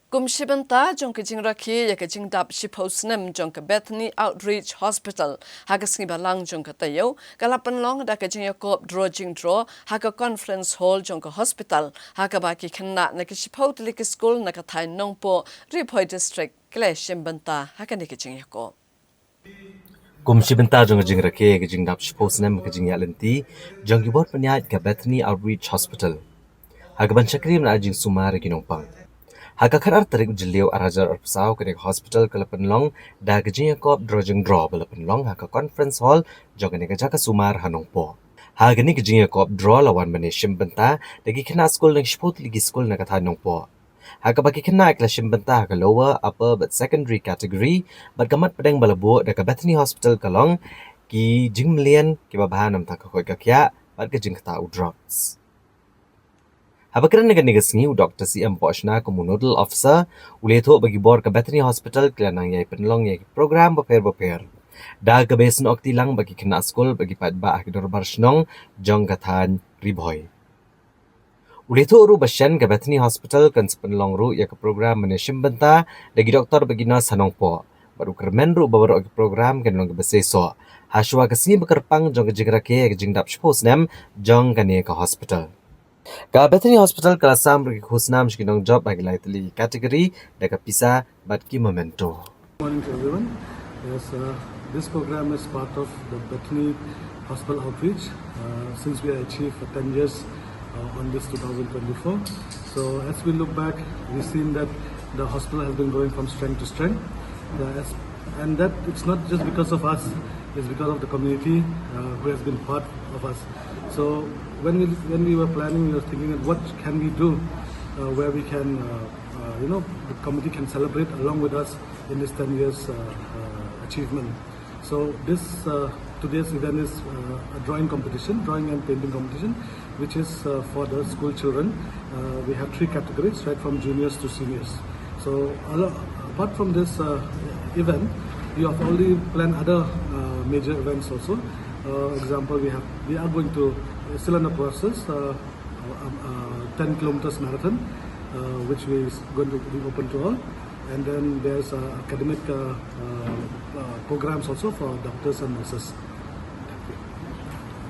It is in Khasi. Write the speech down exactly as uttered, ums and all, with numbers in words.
Kum shi bynta jong ka jingrakhe ïa ka jingdap shiphew snem jong ka Bethany Outreach Hospital, ha ka sngi Balang jong ka taïew ka la pynlong da ka jingïakob draw jingdraw ha ka conference hall jong ka hospital, ha kaba ki khynnah na ki shiphew tylli ki skul na ka thaiñ Nongpoh, Ri Bhoi District, ki la shim bynta ha kane ka jingïakob. Kum shi bynta jong ka jingrakhe ka jingdap shiphew snem ka jingïaid lynti jong ki bor pynïaid ka Bethany Outreach Hospital, ha kaban shakri mynta jingsumar ïa ki nongpang. Ha ka khatar tarik u Jylliew arhajar arphew saw, kane ka hospital ka la pynlong da ka jingïakob draw jingdraw ba la pynlong ha ka conference hall jong kane ka jaka sumar ha Nongpoh. Ha kane ka jingïakob draw la wan ban ïashim bynta da ki khynnah skul na ki shiphew tylli ki skul na ka thaiñ Nongpoh, ha kaba ki khynnah ki la shim bynta ha ka lower, upper bad secondary category, bad ka mat pdeng ba la buh da ka Bethany Hospital ka long ki jingmlien kiba bha namar ka koit ka khiah bad ka jingktah u drugs. Haba kren ha kane ka sngi, u Doktor C M Pohshna kum u Nodal Officer u la ïathuh ba ki bor ka Bethany Hospital ki la nang ïai pynlong ïa ki program bapher bapher da kaba ïasnoh kti lang bad ki khynnah skul bad ki paidbah ha ki dorbar shnong jong ka thaiñ Ri Bhoi. U la ïathuh ruh ba shen ka Bethany Hospital kan sa pynlong ruh ïa ka program ban ïashim bynta da ki doktor bad ki nurse ha Nongpoh, bad u kyrmen ruh ba baroh ki program kan long kiba seisoh ha shuwa ka sngi ba kyrpang jong ka jingrakhe ïa ka jingdap shiphew snem jong kane ka hospital. Ka Bethany Hospital ka la sam ruh ki khusnam sha ki nongjop ha ki lai tylli ki category da ka pisa bad ki memento. Morning to everyone. Yes, uh, this program is part of the Bethany Hospital Outreach, uh, since we achieved ten years, uh, on this two thousand twenty-four. So as we look back, we've seen that the hospital has been growing from strength to strength. The, as, and that it's not just because of us, it's because of the community, uh, who has been part of us. So when we, when we were planning, we were thinking that what can we do, uh, where we can, uh, uh, you know, the committee can celebrate along with us in this ten years, uh, uh, achievement. So this, uh, today's event is, uh, a drawing competition, drawing and painting competition, which is, uh, for the school children. Uh, we have three categories, right from juniors to seniors. So a lo-, apart from this, uh, event, we have already planned other, uh, major events also. Uh, example, we have, we are going to, uh, still under process, uh, uh, um, uh, ten kilometers marathon, uh, which is going to be open to all. And then there's, uh, academic, uh, uh, uh, programs also for doctors and nurses.